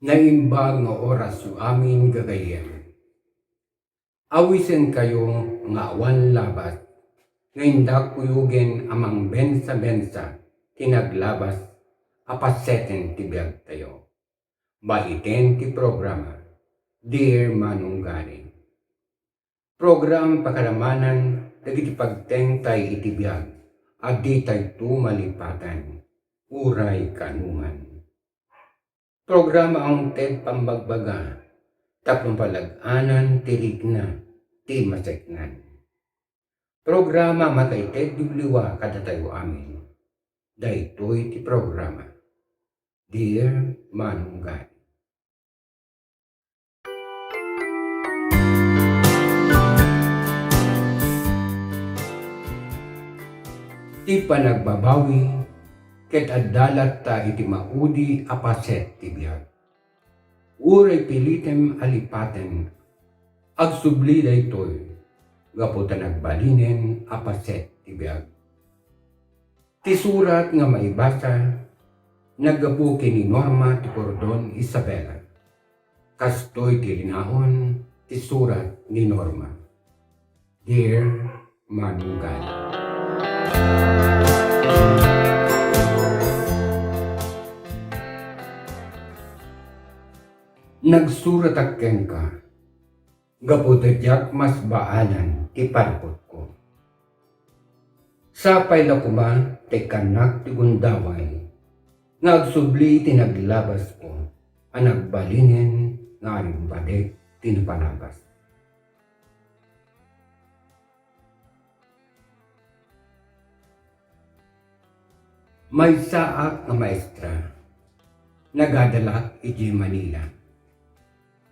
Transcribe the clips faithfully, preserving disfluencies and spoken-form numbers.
Naimbag nga orasyo amin, gagayyem. Awisenkayo nga awan labas, nga indak kuyogen a mangbensa-bensa ti naglabas a paseten ti biagtayo. Baiten ti programa, Dear Manong Gary. Program pakadamanan dagiti pagtengtay iti biag a ditayto malipatan, uray kaanoman. Programa a umted pammagbaga tapno palag-anan ti rikna ti maseknan. Programa a makaited liwliwa kadatayo amin. Daytoy ti programa, Dear Manong Gary. Ti panagbabawi ket adda latta iti maudi a paset ti biag. Uray pilitem a lipaten, agsubli daytoy gapu ta nagbalinen a paset ti biag. Ti surat nga maibasa, naggapu ken ni Norma ti Cordon Isabela. Kastoy ti linaon ti surat ni Norma. Dear Manong Gary. Nagsuratak kenka gapu ta diak masbaalan ti parpotko. Sapay la koma ta ikkannak ti gundaway nga agsubli ti naglabasko a nagbalinen nga arimbadik ti napalabas. Maysaak nga maestra, nagadalak idiay Manila,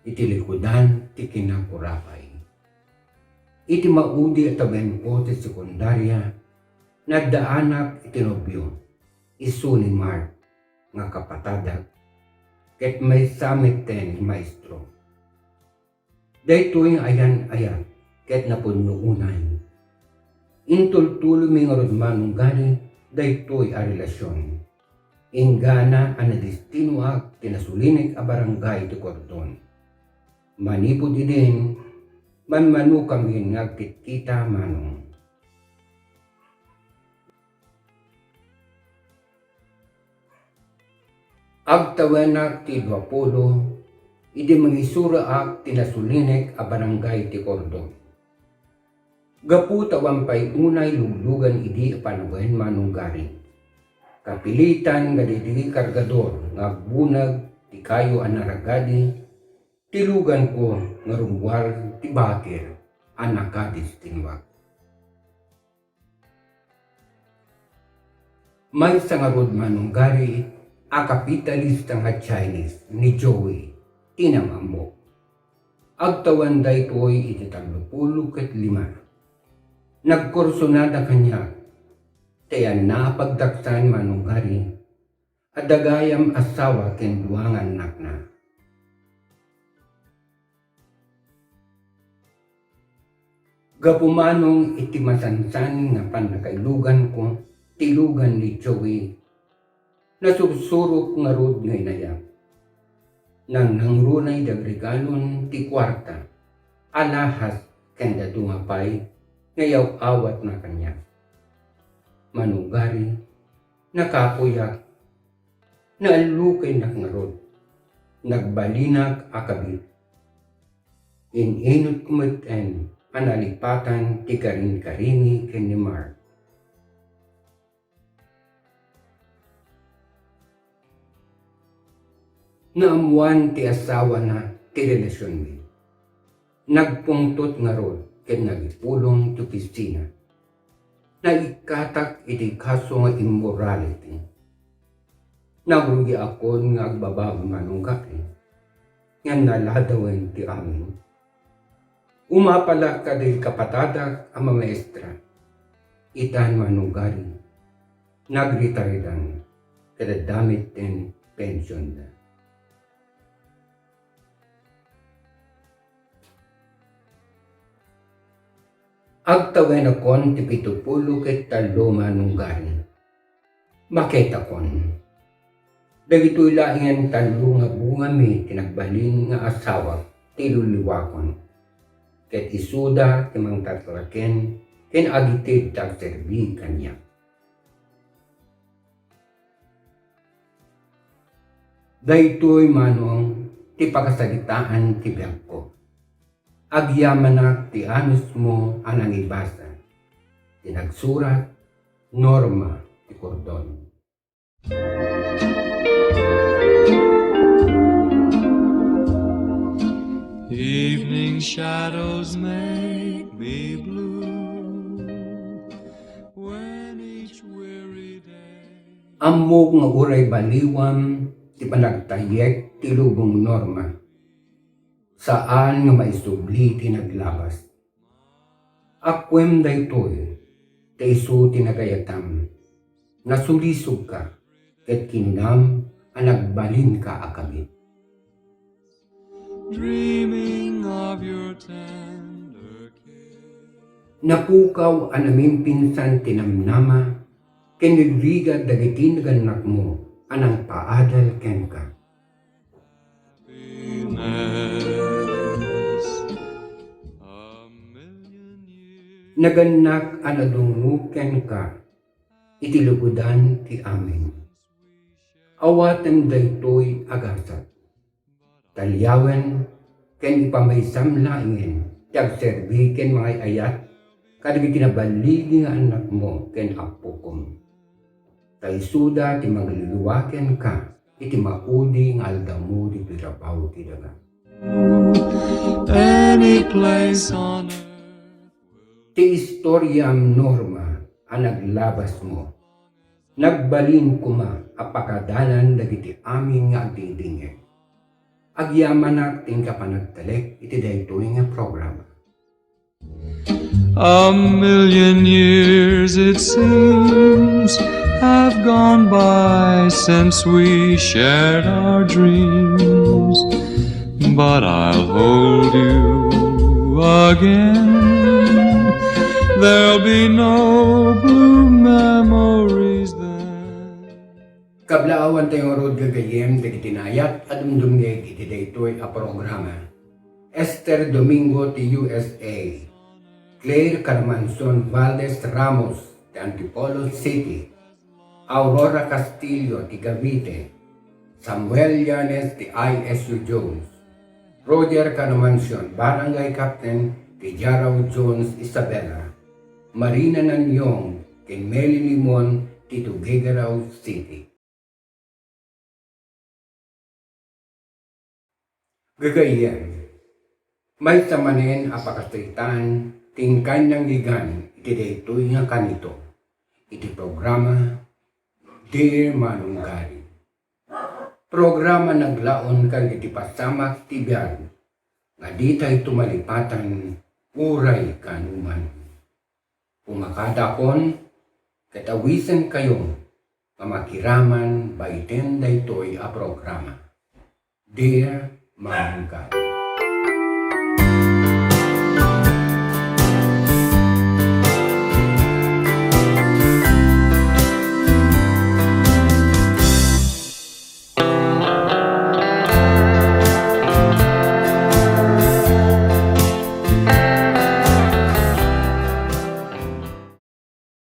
iti likudan ti kinakurapay. Iti maudi a tawenko ti sekundaria, naddaanak iti nobio, isu ni Mark nga kapatadak, ket maysa metten maestro. Daytoy nga ayan-ayat ket napudno unay. Intultuloymi ngarud, Manong Gary, daytoy a relasion. Inggana a nadestinoak ti nasulinek a barangay ti Cordon. Manipud idin, manmanokamin nga agkitkita, Manong. Agtawenak ti duapulo idi mangisuraak ti nasulinek a barangay ti Cordon. Gapu ta awan pay unay luglugan idi a panawen, Manong Gary, kapilitan nga daydi kargador nga agbunag ti kayo a naragadi ti luganko nga rummuar ti bakir a nakadestinoak. Maysa ngarud, Manong Gary, a kapitalista nga Chinese ni Joey ti nam-ammok. Agtawen daytoy iti tallopulo ket lima. Nagkursunada kaniak, ta ayanna a pagdaksan, Manong Gary, adda gayam asawa ken dua nga annakna. Gapu, Manong, iti masansan nga pannakailuganko ti lugan ni Joey, nasursurok ngarud nga inayat. Nangnangruna idi agregalon ti kuarta, alahas ken dadduma pay nga iyaw-awatna kaniak. Manong Gary, nakapuyak, naallukennak ngarud. Nagbalinak a kabit. In-inutko met-en a nalipatan ti karinkarini ken ni Mark. Naammoan ti asawana ti relasionmi. Nagpungtot ngarud ket nagipulong ti opisina. Naikkatak iti kaso nga immorality. Nagrugiakon nga agbabawi, Manong Gary, ngem naladawen ti amin. Umapalak kadagiti kapatadak a mamaestra. Itan, Manong Gary, nagritaredan, ket adda metten pensionda. Agtawenakon ti pitopulo ket tallo, Manong Gary. Maketakon. Dagitoy laengen tallo nga bungami ti nagbalin nga asawak ti liwliwakon, ket isuda ti mangtatraken ken agitid ti agserbi kaniak. Daytoy manong ti pakasaritaan ti biagko. Agyamanak ti anusmo a nangibasa. Ti nagsurat, Norma ti Cordon. Evening shadows make me blue when each weary day. Ammok nga uray baliwam ti panagtayyek ti lubong, Norma. Saan nga maisubli ti naglabas. Akuem daytoy, ta isu ti nagayatam. Nasulisogka, ket kinunam a nagbalinka a kabit. Dreaming of your tender kiss. Napukaw a namimpinsan ti namnama ken nagrigat dagiti nagannakmo a nangpaadal kenka. Nagannak a nadungngo kenka iti lugodan ti amin. Awatem daytoy a gasat. Taliawen ken ipamaysam laengen ti agserbi ken mangay-ayat kadagiti naballigi nga annakmo ken appokom. Ta isuda ti mangliwa kenka iti maudi nga aldamo ditoy rabaw ti daga. Any place on earth. Ti istoriam, Norma, a naglabasmo, nagbalin koma a pakadalan dagiti amin nga agdingdingngeg. Agyamanak ti inka panagtalek iti daytoy nga programa. A million years, it seems, have gone by since we shared our dreams. But I'll hold you again. There'll be no blue memories then. Kablaawan tayo ngarud gagayyem dagiti naayat a dumdumngeg iti daytoy a programa. Esther Domingo ti U S A, Claire Carmanson Valdez Ramos ti Antipolo City, Aurora Castillo ti Cavite, Samuel Llanes ti I S U Jones, Roger Carmanson, Barangay Captain ti Jarao Jones, Isabela, Marina Nanyong ken Meli Limon ti Tuguegarao City. Gagayyem, maysa manen a pakasaritaan ti inkan nangyigan iti daytoy nga kanito, iti programa Dear Manong Gary. Programa naglaon kadagiti pasamak ti biag nga ditayto malipatan uray kaanoman. Pumakadakon ket awisenkayo nga makiraman baiten daytoy a programa. Dear Manong Gary.